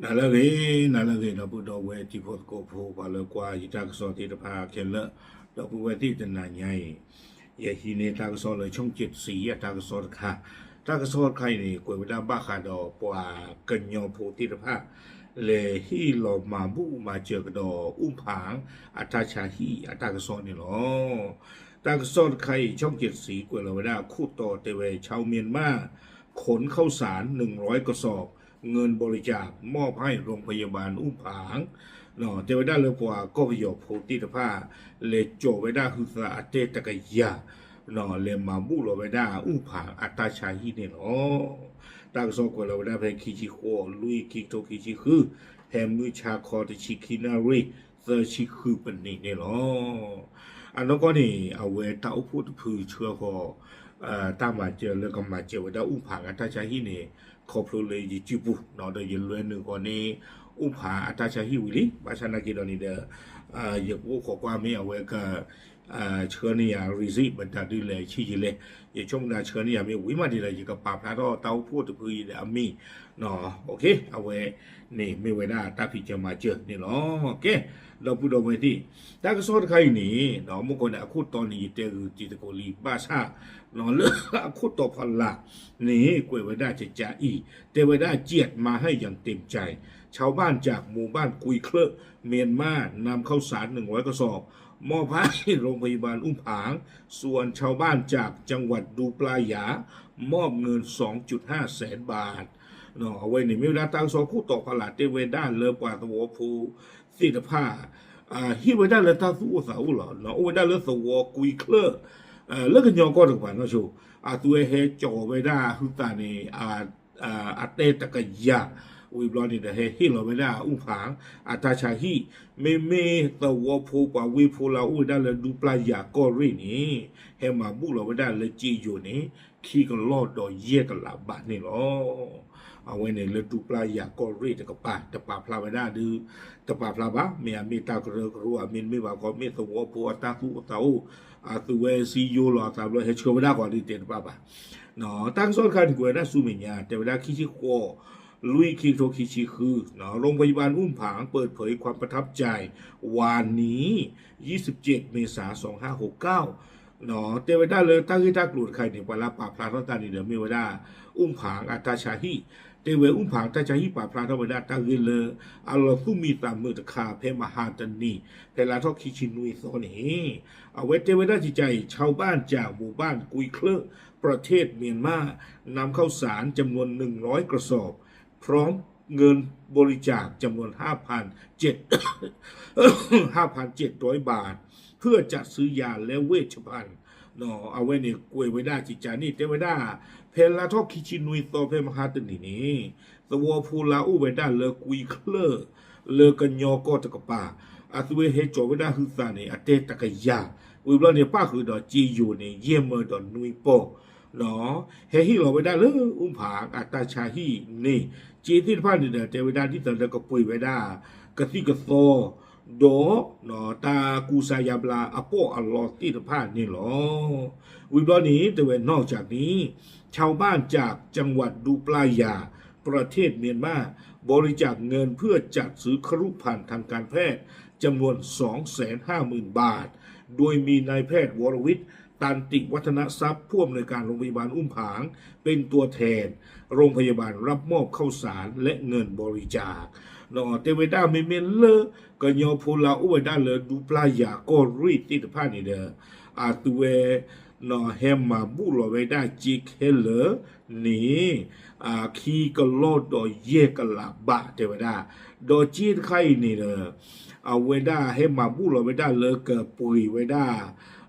နၤလၢအဂ့ၤ, နၤလၢအဂ့ၤ ဒီပုၢ်ဒီဝဲၢ်တံၤဖိသကိးဖိ ပှၤလၢကွၢ်ယတၢ်ကစီၣ်သ့ၣ်တဖၣ်ခဲလၢာ်, ဒီပုၢ်ဝဲၢ်သ့ၣ်တနၤညါအံၤ, ယဟံးန့ၢ်တၢ်ကစီၣ်လၢ ဆူၣ်ကၠံးတဆံအတၢ်ကစီၣ်တခါ, တၢ်ကစီၣ်တခါအံၤန့ၣ် ကွဲးဝဲဒၣ်ဘၣ်ဃးဒီးပှၤကညီဖိသ့ၣ်တဖၣ် လဲၤဟ့ၣ်လီၤမၤဘူၣ်မၤစၢၤကဒီး အူၣ်ဖၣ်အတၢ်ဆါဟံၣ်အတၢ်ကစီၣ်န့ၣ်လီၤ. တၢ်ကစီၣ်တခါအံၤ ဆူၣ်ကၠံးတဆံ ကွဲးလီၤဝဲဒၣ်အခိၣ်တီတဲဝဲ ชาวเมียนมา ขนข้าวสาร หนึ่งร้อยกระสอบ เงินบริจาคมอบให้โรงพยาบาลอุ้มผาง တဲဝဲဒၣ်လၢပှၤကီၢ်ပယီၤဖိသ့ၣ်တဖၣ် လဲၤကၠီၤဝဲဒၣ်ဟုသးအတဲတကယၤ လဲၤမၤဘူၣ်လီၤဝဲဒၣ်အူၣ်ဖၣ်အတၢ်ဆါဟံၣ်န့ၣ်လီၤ. တၢ်ကစီၣ်ကွဲးလီၤဝဲဒၣ်ဖဲခံဆံဃိး လွံၢ် ခံကထိခံဆံဃု, ဟဲမုၢ်ဆါခီတဆံခံနၣ်ရံၣ် သၢဆံဃုပနံးန့ၣ်လီၤ. အနီၢ်ကီၢ်န့ၣ် အဝဲတၢ်အိၣ်ဖှိၣ်တဖုဆှၢဃီၤ တၢ်မၤစၢၤလၢကမၤစၢၤဝဲဒၣ်အူၣ်ဖၣ်အတၢ်ဆါဟံၣ်န့ၣ် ခီဖျိလၢယစုပူၤ ဒီးယလွဲနုာ်ဃီၤန့ၣ် အူၣ်ဖၣ်အတၢ်ဆါဟံၣ်ဝံၤလံ, ဘၣ်ဆၣ်နာ်က့ဒီးန့ၣ်ဒီး ယကအိၣ်ခိးကွၢ်မ့ၢ်အဝဲက ဆှၢန့ၢ်ယၤ receipt မတၤဒုလဲၣ်ဆံးယံာ်လဲၣ်, ယဆိကမိၣ်ဒၣ်ဆှၢန့ၢ်ယၤမ့ၢ်ဝံၤမးဒ်လဲၣ် ယကပာ်ဖျါထီၣ်တၢ်အိၣ်ဖှိၣ်တဖုအံၤဒီးအမံၤ, အဝဲန့ၣ်မ့ၢ်ဝဲဒၣ်တၢ်ဖံးစၢၤမၤစၢၤန့ၣ်လီၤ. ကဲ, ဒီပုၢ်ဒီဝဲၢ်သ့ၣ်, တၢ်ကစီၣ်တခါအံၤန့ၣ် မ့ၢ်ကီးန့ၣ် အခိၣ်တီန့ၣ် ယတဲဂုာ်တံၤသကိးလံ ဘၣ်ဆၣ် လၢအခိၣ်တီဖီလာ်န့ၣ် ကွဲးဝဲဒၣ်ကကအံၤ တဲဝဲဒၣ် เจียดมาให้อย่างเต็มใจ ชาวบ้านจากหมู่บ้านกุยเคลอะ เมียนมา นำข้าวสาร หนึ่งร้อยกระสอบ มอบให้โรงพยาบาลอุ้มผาง ส่วนชาวบ้านจากจังหวัดดูปลาหยา มอบเงิน สองจุดห้าแสนบาท အဝဲန့ၣ်မ့ၢ်ဝဲဒၣ်တၢ်ကစီၣ်ခိၣ်တီဖီလာ် တဲဝဲဒၣ်လၢပှၤသဝီဖိသ့ၣ်တဖၣ် ဟ့ၣ်ဝဲဒၣ်လၢတၢ်သူၣ်အိၣ်သးအိၣ်လီၤ. အိၣ်ဝဲဒၣ်လၢသဝီကွံချၢၣ် လၢကညီကီၢ်တကပၤနီၢ်ဆိ, အသုဝဲဟဲကၠီၤဝဲဒၣ်ဟုသးန့ၣ် အတဲတကယၤ, ဝံၤဘျီန့ၣ်ဒီး ဟဲဟ့ၣ်လီၤဝဲဒၣ်အူၣ်ဖၣ် အတၢ်ဆါဟံၣ်, မ့မ့ၢ်သဝီဖိပှၤဝ့ၢ်ဖိလၢအိၣ်ဝဲဒၣ်လၢဒူပျၢ်ယၤကီၢ်ရ့ၣ်န့ၣ် ဟဲမၤဘူၣ်လီၤဝဲဒၣ်လၢက့ယိၤန့ၣ် ခံကလီၢ်ဒီးယဲၢ်ကလးဘးန့ၣ်လီၤ. အဝဲန့ၣ်လၢဒူပျၢ်ယၤကီၢ်ရ့ၣ်တကပၤ တပာ်ဖျါဝဲဒၣ်ဒုး တပာ်ဖျါဘၣ်, မ့ၢ်အမ့ၢ်တၢ်ကရၢကရိ အမ့တမ့ၢ်ဘၣ်ခီ မ့ၢ်သဝီဖိအတၢ်သူၣ်အိၣ်သးအိၣ်, အသုဝဲစံယိလီၤအသးဘျီ ဟဲဆှၢဝဲဒၣ်ဃီဒုးတဲတဘၣ်ဘၣ်. တၢ်ကစီၣ်တခါန့ၣ် ကွဲးဝဲဒၣ်ဆူမဲာ်ညါ တဲဝဲဒၣ်ခံဆံဃိး လွံၢ် ခံကထိခံဆံဃု, โรงพยาบาลอุ้มผางเปิดเผยความประทับใจ วันนี้ ยี่สิบเจ็ดเมษาสองห้าหกเก้า တဲဝဲဒၣ်လၢတၢ်ဂ့ၢ်တၢ်ကျိၤတခါအံၤန့ၣ် ပှၤလၢပာ်ဖျါထီၣ်တၢ်န့ၣ်ဒီးမ့ၢ်ဝဲဒၣ် အူၣ်ဖၣ်အတၢ်ဆါဟံၣ်, တဲဝဲအူၣ်ဖၣ်အတၢ်ဆါဟံၣ်ပာ်ဖျါထီၣ်ဝဲဒၣ်တၢ်ဂ့ၢ်လၢ အလီၤသူၣ်မံသးမုာ်တခါ ဖဲမဟါတနံၤ ဖဲလါထီၣ်ခံဆံနွံသီန့ၣ် အဝဲတဲဝဲဒၣ်ကကအံၤ ชาวบ้านจากหมู่บ้านกุยเคลอะ ประเทศเมียนมา นำข้าวสารจำนวน หนึ่งร้อยกระสอบ พร้อมเงินบริจาค จำนวน ห้าพันเจ็ด ห้าพันเจ็ดร้อยบาท เพื่อจัดซื้อยาและเวชภัณฑ์ အဝဲန့ၣ်ကွဲးဝဲဒၣ်ကကအံၤန့ၣ် တဲဝဲဒၣ် ဖဲလါထီၣ်ခံဆံနွံသီ ဖဲမဟါတနံၤန့ၣ် သဝီဖိလၢအိၣ်ဝဲဒၣ်လၢကွံချၢၣ် လၢကညီကီၢ်တကပၤ အသုဝဲဟဲကၠီၤဝဲဒၣ်ဟုသးန့ၣ် အတဲတကယၤ, ဝံၤဘျီန့ၣ် ပၣ်ဃုာ်ဒီးက့ယိၤန့ၣ် ယဲၢ်မၢဒီးနွံပီၢ် ဟဲဟ့ၣ်လီၤဝဲဒၣ်လၢအူၣ်ဖၣ်အတၢ်ဆါဟံၣ်န့ၣ် က့သ့ၣ်တဖၣ်န့ၣ်ဒီး တဲဝဲဒၣ်ဒ်သိးလၢကပှ့ၤဝဲဒၣ် ကသံၣ်ကသီ ဒီး တၢ်ကူစါယါဘျါအပီၣ်အလီသ့ၣ်တဖၣ်န့ၣ်လီၤ. ဝံၤဘျီန့ၣ် တဲဝဲ นอกจากนี้ ชาวบ้านจากจังหวัดดูปลาหย่า ประเทศเมียนมา บริจาคเงินเพื่อจัดซื้อครุภัณฑ์ทางการแพทย์จำนวน สองแสนห้าหมื่นบาท โดยมีนายแพทย์วรวิทย์ ตันติวัฒนทรัพย์ ผู้อำนวยการโรงพยาบาลอุ้มผาง เป็นตัวแทน โรงพยาบาลรับมอบข้าวสารและเงินบริจาค တဲဝဲဒၣ်မ့မ့ၢ်လၢ ကညီဖိလၢအိၣ်ဝဲဒၣ်လၢဒူပျၢ်ယၤကီၢ်ရ့ၣ်သ့ၣ်တဖၣ်န့ၣ်ဒီး အသုဝဲ ဟဲမၤဘူၣ်လီၤဝဲဒၣ်က့ခဲလၢာ်န့ၣ် ခံကလီၢ်ဒီးယဲၢ်ကလးဘးတဲဝဲဒၣ်, ဒီးက့တခါအံၤန့ၣ်ဒီး အဝဲဒၣ်ဟဲမၤဘူၣ်လီၤဝဲဒၣ်လၢကပှ့ၤဝဲဒၣ်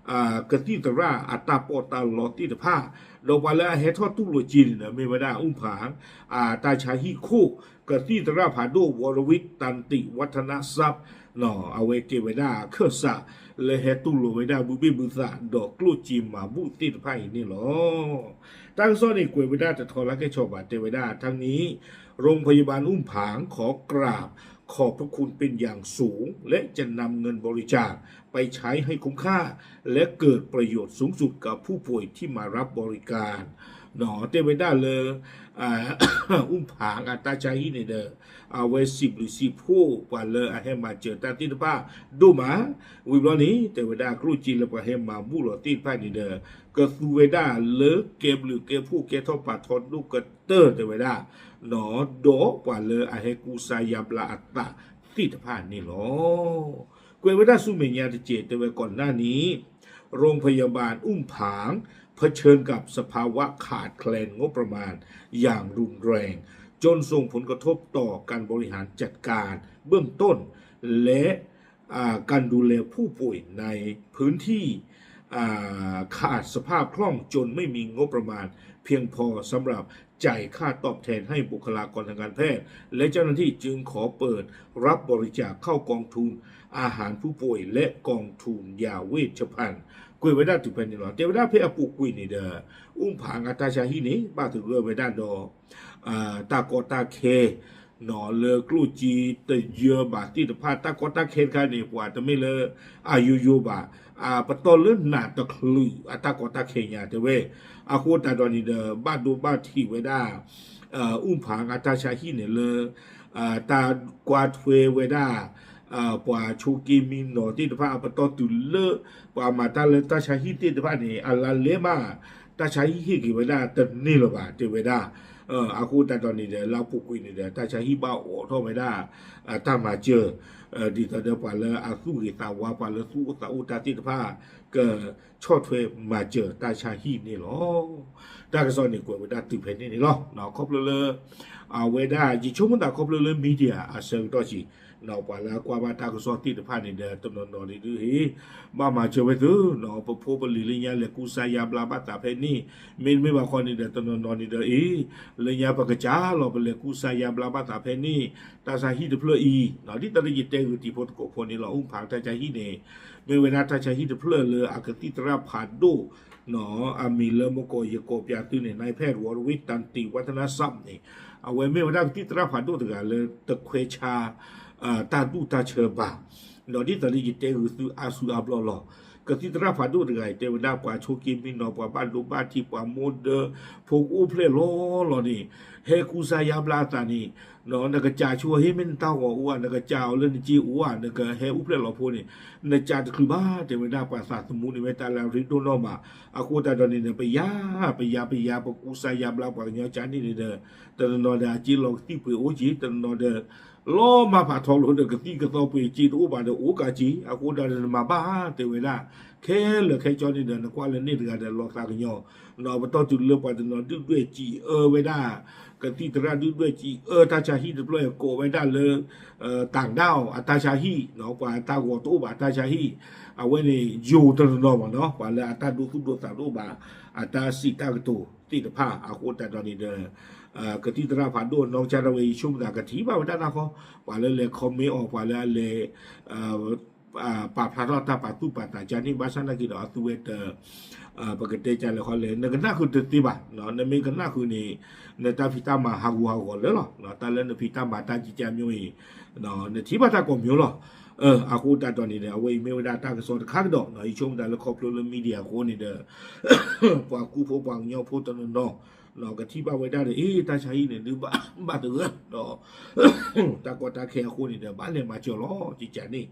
ကသံၣ်သရၣ်အတၢ်ပီးတၢ်လီသ့ၣ်တဖၣ်, ဒီးပှၤလၢအဟဲထီၣ်တူၢ်လိာ်က့န့ၣ်ဒီး မ့ၢ်ဝဲဒၣ်အူၣ်ဖၣ် အတၢ်ဆါဟံၣ်ခိၣ် ကသံၣ်သရၣ်ဖးဒိၣ် ဝီရဝံၣ် တၢ်တံး ဝါထနၣ်စပ်း အဝဲကဲဝဲဒၣ်အခၢၣ်စး လၢဟဲတူၢ်လိာ်ဝဲဒၣ်ဘုဘ့ၣ်ဘုသး ဒီးကျိၣ်စ့မၤဘူၣ်သ့ၣ်တဖၣ်အံၤန့ၣ်လီၤ. တၢ်ကစီၣ်န့ၣ် ကွဲးဝဲဒၣ်တထီလၢကဲဆီၣ်ဘၣ် တဲဝဲဒၣ် ทั้งนี้ โรงพยาบาลอุ้มผางขอกราบขอบพระคุณเป็นอย่างสูง และจะนำเงินบริจาค ไปใช้ให้คุ้มค่า และเกิดประโยชน์สูงสุดกับผู้ป่วยที่มารับบริการ တဲဝဲဒၣ်လၢ အူၣ်ဖးအတၢ်ဆါဟံၣ်န့ၣ်ဒီး အဝဲစံးဘျုးစံးဖှိၣ်ပှၤလၢအဟဲမၤစၢၤတၢ်သ့ၣ်တဖၣ်ဒိၣ်မး, ဝံၤဘျီန့ၣ် တဲဝဲဒၣ်ကျိၣ်စ့လၢပှၤဟဲမၤဘူၣ်လီၤသ့ၣ်တဖၣ်န့ၣ်ဒီး ကသူဝဲဒၣ်လၢကဲဘျုးကဲဖှိၣ်ကဲထီၣ်ပာ်ထီၣ်ဒိၣ်ကတၢၢ်တဲဝဲဒၣ် ဒီးပှၤလၢအဟဲကူစါယါဘျါအသးသ့ၣ်တဖၣ်န့ၣ်လီၤ. ကွဲးဝဲဒၣ်ဆူမဲာ်ညါတစဲး တဲဝဲ ก่อนหน้านี้ โรงพยาบาลอุ้มผาง เผชิญกับสภาวะขาดแคลนงบประมาณอย่างรุนแรง จนส่งผลกระทบต่อการบริหารจัดการเบื้องต้น และ อ่าการดูแลผู้ป่วยในพื้นที่ อ่าขาดสภาพคล่องจนไม่มีงบประมาณเพียงพอสำหรับจ่ายค่าตอบแทนให้บุคลากรทางการแพทย์ และเจ้าหน้าที่จึงขอเปิดรับบริจาคเข้ากองทุนอาหารผู้ป่วยและกองทุนยาเวชภัณฑ์ ကွဲးဝဲဒၣ်တုၤဖဲန့ၣ်လီၤ. တဲဝဲဒၣ်ဖဲအပူၤကွံာ်န့ၣ်ဒီး အူၣ်ဖးအတၢ်ဆါဟံၣ်န့ၣ် ဘၣ်သဂၢၢ်ဝဲဒၣ်ဒီး တၢ်ကီတၢ်ခဲ လၢကျိၣ်စ့တယၢဘၣ်သ့ၣ်တဖၣ် တၢ်ကီတၢ်ခဲတခါန့ၣ် ပှၤတမ့ၢ်လၢအယိယိဘၣ်, ပတီၢ်လၢနးတချုးအတၢ်ကီတၢ်ခဲညါတဲဝဲ, အဃိသတးဒီးန့ၣ်ဒီး ဘၣ်ဒိဘၣ်ထံးဝဲဒၣ် အူၣ်ဖးအတၢ်ဆါဟံၣ်န့ၣ်လၢ တၢ်ကွၢ်ထွဲဝဲဒၣ် ပှၤဆိးက့မံနီၤသ့ၣ်တဖၣ် ပတီၢ်တုၤလၢ ပှၤမၤတၢ်လၢတၢ်ဆါဟံၣ်သ့ၣ်တဖၣ်န့ၣ် အလါလဲမး တၢ်ဆါဟံၣ်ဟ့ၣ်က့ၤဝဲဒၣ်တန့ၢ်လၢၤဘၣ် တဲဝဲဒၣ်. အဃိသတးဒီးန့ၣ်ဒီး လၢအပူၤကွံာ်န့ၣ်ဒီး တၢ်ဆါဟံၣ်ဘၣ်အိးထီၣ်ဝဲဒၣ် တၢ်မၤစၢၤ ဒ်သိးဒီးပှၤလၢအသူၣ်ဂ့ၤသးဝါ ပှၤလၢသူၣ်အိၣ်သးအိၣ်တၢ်သ့ၣ်တဖၣ် ကဆီၣ်ထွဲမၤစၢၤတၢ်ဆါဟံၣ်န့ၣ်လီၤ. တၢ်ကစီၣ်န့ၣ်ကွဲးဝဲဒၣ်တုၤဖဲန့ၣ်န့ၣ်လီၤ. ခီဖျိလၢ အဝဲဒၣ်ယဆိကမိၣ်သးခီဖျိလၢ media အဆၢကတီၢ်ဆံး ပှၤလၢအကွၢ်ဘၣ်တၢ်ကစီၣ်သ့ၣ်တဖၣ်န့ၣ်ဒီး တနီၤနီၤန့ၣ်ဒုး ဟ့ၣ် ဘၣ်မၤစၢၤဝဲသု ပဖိပလံၤလၢညါလဲၤကူစါယါဘျါဘၣ်သးဖဲန့ၣ် မ့တမ့ၢ်ဘၣ်ဃီန့ၣ်ဒီး တနီၤနီၤန့ၣ်ဒီး အ့ လၢညါပကစၢ်လီၤပလဲၤကူစါယါဘျါဘၣ်သးဖဲန့ၣ် တၢ်ဆါဟံၣ်တဖျၢၣ်အံၤ ဒ်သိးလၢယတဲဂုာ်တံၤဖိသကိးဖိန့ၣ်လီၤ. အူၣ်ဖးတၢ်ဆါဟံၣ်န့ၣ် မ့ၢ်ဝဲဒၣ်တၢ်ဆါဟံၣ်တဖျၢၣ်လၢအကသံၣ်သရၣ်ဖးဒိၣ် အမံၤလၢမကီၢ်ယကီၢ်ပၠးသုန့ၣ် นายแพทย์ วรวิทย์ ตันติวัฒนทรัพย์ န့ၣ် အဝဲမ့ၢ်ဝဲဒၣ်ကသံၣ်သရၣ်ဖးဒိၣ်တဂၤလၢတခွဲးဆါ တၢ်ဒူၣ်တၢ်ဆၢဘၣ် ဒီးဒ်သိးလၢယတဲဂုာ်သုအါစုအါဘျီလီၤ. ကသံၣ်သရၣ်ဖးဒိၣ်တဂၤအံၤ တဲဝဲဒၣ်ပှၤဆိးက့မံနီၤ ပှၤဘၣ်ဒိဘၣ်ထံး ပှၤမိၢ်ဒၢ ဖိကအိၣ်ဖျဲၣ်လီၤလီၤန့ၣ် ဟဲကူစါယါဘျါအသးန့ၣ် နကစၢ်ဆိဟ့ၣ်မ့ၢ်နတၢ်ဂီၤအိၣ်ဧါ နကစၢ်အီၤလၢနစ့အိၣ်ဧါ နကဟဲအိၣ်ဖျဲၣ်လီၤဖိန့ၣ် နစၢ်တချုးဘၣ် တဲဝဲဒၣ်ပှၤသးသမူန့ၣ် မ့ၢ်တၢ်လၢအရ့ဒိၣ်နီၢ်မး အဃိသတးဒီးန့ၣ်ဒီး ပယါ ပယါ ပယါ ပကူစါယါဘျါပှၤကညီကၢန့ၣ်န့ၣ်ဒီး တနီၤနီၤဒီးအစ့လီၤကသံၣ်ပှ့ၤအိၣ်က့ၤ တနီၤနီၤဒီး လီၤမၢ်ဖးထီလိာ်ဒီးကသံၣ်ကသီပှ့ၤ စ့တအိၣ်ဘၣ်ဒီးအိၣ်ကးက့ၤ အဃိသတးဒီးနမၤဘၣ် တဲဝဲဒၣ် ခဲလၢာ်ခဲဆ့န့ၣ်ဒီး နကွၢ်လၢန့ၣ်တဂၤဒီးလီၤသးကညီၤ ပတီၢ်တုၤလၢပှၤတနီၤဒုၣ်ဒွဲၣ်စံးအၢဝဲဒၣ် ကသံၣ်သရၣ်ဒုၣ်ဒွဲၣ်စံးအၢတၢ်ဆါဟံၣ်တဖျၢၣ် ကိးဝဲဒၣ်လၢ တၢ်ဒၣ်အီၤ အတၢ်ဆါဟံၣ် ပှၤတၢ်ဂီၤတအိၣ်ဘၣ်အတၢ်ဆါဟံၣ် အဝဲန့ၣ် ယိၤတနီၤနီၤမးနီၤ ပှၤလၢအတၢ်ဒိသူၣ်ဒိသးတအိၣ်ဘၣ် အတၢ်စံးတၢ်ကတိၤသ့ၣ်တဖၣ် အဃိသတးဒီးန့ၣ်ဒီး ကသံၣ်သရၣ်ဖးဒိၣ်နီၢ်ကစၢ်ဒၣ်ဝဲ ယဆိကမိၣ်သးကထံၣ်ဘၣ်ဝဲဒၣ်တၢ်ဃီ ပှၤလၢလဲၤ comment အီၤ ပှၤလၢအလဲၤ ပာ်ဖျါထီၣ်တၢ်ပာ်သူၣ်ပာ်သးကၢန့ၣ် ဘၣ်ဆၣ်နာ်က့ဒီးအသုဝဲတ ပကတဲကၢလဲၣ်ဃီလဲၣ် နကနၣ်ဃုာ်တသ့ဘၣ် နမ့ၢ်ကနၣ်ဃုာ်န့ၣ် နတၢ်ဖံးတၢ်မၤဟးဂူာ်ဟးဂီၤလၢာ်လီၤ တၢ်လၢနဖံးတၢ်မၤတၢ်ကံကၢမံၤအံၤ နထံၣ်ဘၣ်တၢ်ကိးမံၤလီၤ အဃိသတးဒီးန့ၣ်ဒီး အဝဲအံၤမ့ၢ်ဝဲဒၣ်တၢ်ကစီၣ်တခါကဒီး ယဆိကမိၣ်သးလၢခီဖျိလၢ media အဃိန့ၣ်ဒီး ပှၤကူဖိပှၤကညီဖိတနီၤနီၤ ကထံၣ်ဘၣ်ဝဲဒၣ်ဒီး အ့ တၢ်ဆါဟံၣ်န့ၣ်ဒုးဘၣ်တဂၢၢ်ဒီး တၢ်ကီတၢ်ခဲအဃိန့ၣ်ဒီး ဘၣ်လဲၤမၤစၢၤလီၤ ကကန့ၣ်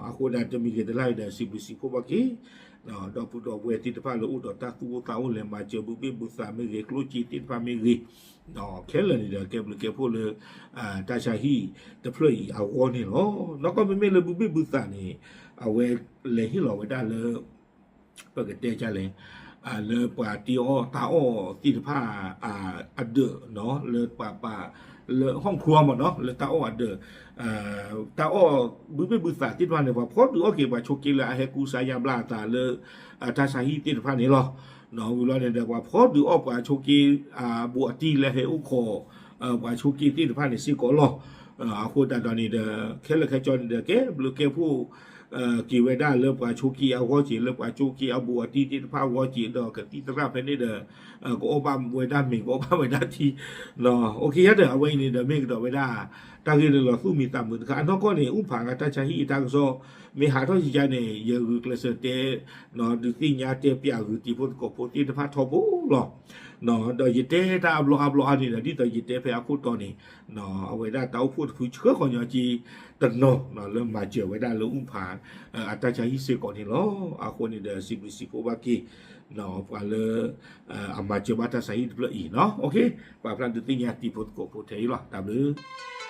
အဃိဒၣ်တမံၤဂ့ၤတလၢ်အံၤဒီး စံးဘျုးစံးဖှိၣ်ဘၣ်က့ၤ ဒီပုၢ်ဒီဝဲၢ်သ့ၣ်တဖၣ်လၢအိၣ်ဒီးတၢ်သူၣ်အိၣ်သးအိၣ်လဲၤမၤစၢၤ ဘုဘ့ၣ်ဘုသးမ့ၢ်ဂ့ၤ ကျိၣ်စ့သ့ၣ်တဖၣ်မ့ၢ်ဂ့ၤ ခဲလၢာ်န့ၣ်ဒီး ကဲဘျုးကဲဖှိၣ်လၢ တၢ်ဆါဟံၣ်တဖျၢၣ်အံၤအဂီၢ်န့ၣ်လီၤ. နီၢ်ကီၢ်မ့မ့ၢ်လၢဘုဘ့ၣ်ဘုသးန့ၣ် အဝဲလဲၤဟ့ၣ်လီၤဝဲဒၣ်လၢ ပကတဲကၢလဲၣ် လၢပှၤတ့အီၣ်တၢ်အီၣ်သ့ၣ်တဖၣ် အဒၢး လၢပှၤပာ် လၢ ห้องครัว မ့ၢ်နီၤ လၢတၢ်အီၣ်အဒၢး တၢ်အီၣ်ဘုဘ့ၣ်ဘုသးသ့ၣ်တဖၣ်န့ၣ် ပှၤဖီဒုးအီၣ်က့ၤ ပှၤဆိးက့လၢအဟဲကူစါယါဘျါအသးလၢ တၢ်ဆါဟံၣ်သ့ၣ်တဖၣ်န့ၣ်လီၤ. ဝံၤလီၤန့ၣ်ဒီး ပှၤဖီဒုးအီၣ်ပှၤဆိးက့ ဘူးအတံၢ်လၢဟဲအိၣ်ခိး ပှၤဆိးက့သ့ၣ်တဖၣ်န့ၣ်စ့ၢ်ကီးလီၤ. အဃိသတးဒီးန့ၣ်ဒီး ခဲလၢာ်ခဲဆ့န့ၣ်ဒီး ကဲဘျုးကဲဖှိၣ် က့ၤဝဲဒၣ်လၢပှၤဆိးက့အဂီၢ်က့ၤ လၢပှၤဆိးက့အဘူးအတံၢ်သ့ၣ်တဖၣ်အဂီၢ်က့ၤ ဒီးကသံၣ်သရၣ်ဖဲန့ၣ်ဒီး ကအီၣ်ဘၣ်ဝဲဒၣ်မ့ၤ ကအီၣ်ဘၣ်ဝဲဒၣ်ထံ OK ယၤဒီး အဝဲအံၤန့ၣ်ဒီး မ့ၢ်ကဒီးဝဲဒၣ် တၢ်ဂ့ၢ်လၢလီၤသူၣ်မံသးမုာ်တခါ အနီၢ်ကီၢ်န့ၣ် အူဖးလၢတၢ်ဆါဟံၣ်အတၢ်ကစီၣ် မ့ၢ်ဟးထီၣ်ယံာ်ယါန့ၣ် ယဂုာ်ကျဲးစၢးတဲ ဒုးသ့ၣ်ညါတဲပၠးဂုာ်တံၤဖိသကိးဖိသ့ၣ်တဖၣ်ထီဘိလီၤ. ဒီးယတဲတၢ်အဘျီအါဘျီအါန့ၣ်ဒီး ဒ်သိးယတဲဖဲအခိၣ်တီန့ၣ် အဝဲဒၣ်တၢ်အိၣ်ဖှိၣ်တဖုဆှၢဃီညီက့ တနီၤ လၢမၤစၢၤဝဲဒၣ်လၢအူဖး အတၢ်ဆါဟံၣ်စ့ၢ်ကီးန့ၣ်လီၤ. အဃိန့ၣ်ဒီး စံးဘျုးစံးဖှိၣ်ဘၣ်က့ၤ ပှၤလၢ အမၤစၢၤဘၣ်တၢ်ဆါဟံၣ်တဖျၢၣ်အံၤနီၤ OK ပာ်ဖျါဒုးသ့ၣ်ညါတံၤဖိသကိးဖိထဲအံၤလီၤ. တၢ်ဘျုး